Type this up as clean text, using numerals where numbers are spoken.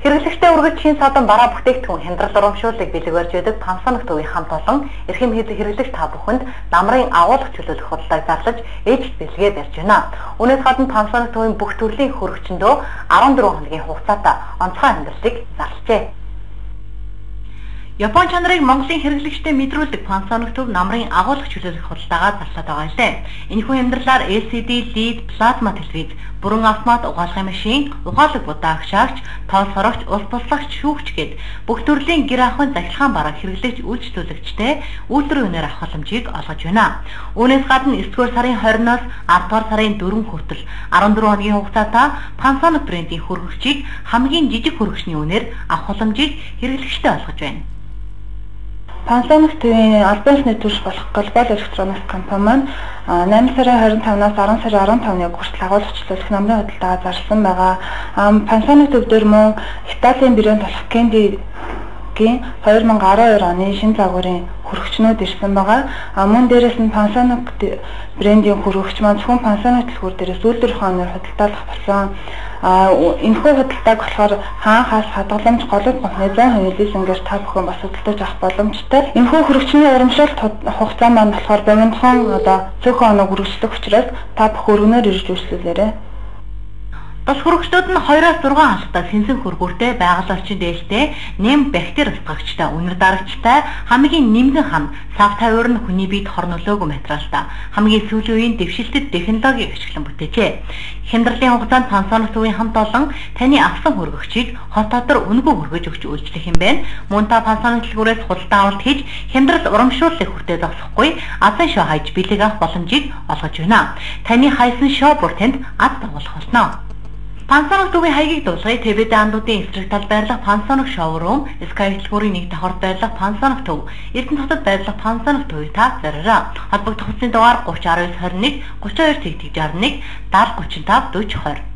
Хэрэглэгчтэй үргэлж чин садан бараа бүтээгдэхүүн хямдрал урамшууллыг бэлэг барьж байдаг Panasonic төвийн хамт олон эрхэм хэрэглэгч та бүхэнд намрын агуулга чөлөөлөх худалдааг зарлаж ээлжит бэлгээ барьж байна. Үүнээс гадна Panasonic төвийн бүх төрлийн хөргөгчөндөө 14 хоногийн хугацаатай онцгой хямдралыг зарлажээ. Япон чанарыг Монголын хэрэглэгчдэд мэдрүүлдэг Panasonic төв намрын агуулга чөлөөлөх худалдаагаа зарлаад байгаа лээ. Энэхүү хямдралаар LCD, LED, плазма телевиз, бүрэн автомат угаалгын машин, ухаалаг будаа агшаагч, тоос хорогч, улс туслахч, шүүгч гээд бүх төрлийн гэр ахуйн захилгаан бараа хэрэглэгч үйлчлүүлэгчтэй үйлдвэрийн үнээр авах боломжийг олгож байна. Үүнээс гадна 9-р сарын 20-оос 10-р сарын 4 хүртэл 14 хоногийн хугацаатай Panasonic брендийн хөргөгчийг хамгийн жижиг хөргөгчний үнээр авах боломжийг хэрэглэгчдэд олгож байна. Panasonic төвийн албан ёсны түвш болох Global Electronics компани маань 8 сарын 25-наас 10 сарын 15-ны хүртэл агуулга чөлөөлөх намрын худалдаа зарласан байгаа. Panasonic төв дээр мөн Италийн брэнд болох Candy-гийн 2012 оны шинэ загварын хөргөгчнүүд ирсэн байгаа. Мөн дээрээс нь Panasonic брендийн хөргөгч маань зөвхөн Panasonic дэлгүүр дээрээс үйлдвэр ухаанаар худалдаалах болсон. Энэхүү худалдааг болохоор хаан хаас хадгаламж голууд компани 100% лизингээр та бүхэн бас худалдаж авах боломжтой. Энэхүү хөргөгчний урамшуулт хугацаа маань болохоор богинохон одоо цөөхөн хоног үргэлжлэх учраас та бүхэн өргөнөөр ирж үйлчлүүлээрэй. Тус хөргөгчнүүд нь 2-оос 6 хангалттай сэнсэн хөргүүртэй, байгаль орчин дээлтэй, нэм бактери устгагчтай, үнэр дарагчтай, хамгийн нэмгэн хам, сав тавиур нь хүний биед хор нөлөөгүй материалтай, хамгийн сүүлийн үеийн дэвшилтэт технологиг ашиглан бүтээжээ. Хямдралын хугацаанд Panasonic төвийн хамт олон таны авсан хөргөгчийг хот дотор үнэгүй хөргөж өгч үйлчлэх юм байна. Мөн та Panasonic дэлгүүрээс худалдан авалт хийж хямдрал урамшууллыг хүртээ зогсохгүй азан шоу хайж бэлэг авах боломжийг олгож байна. Таны хайсан шоу бүр танд аз дагуулах болно. Panasonic төвийн хаягийг дуулгая. ТВД андуудын эсрэг талд байрлах Panasonic шоурум, Sky дэлгүүрийн нэг давхарт байрлах Panasonic төв, Эрдэнэ хотод байрлах Panasonic төвийг та зориорой. Холбогдох утасны дугаар 30 19 21 32 тэгтэг 61 70 35 40 20.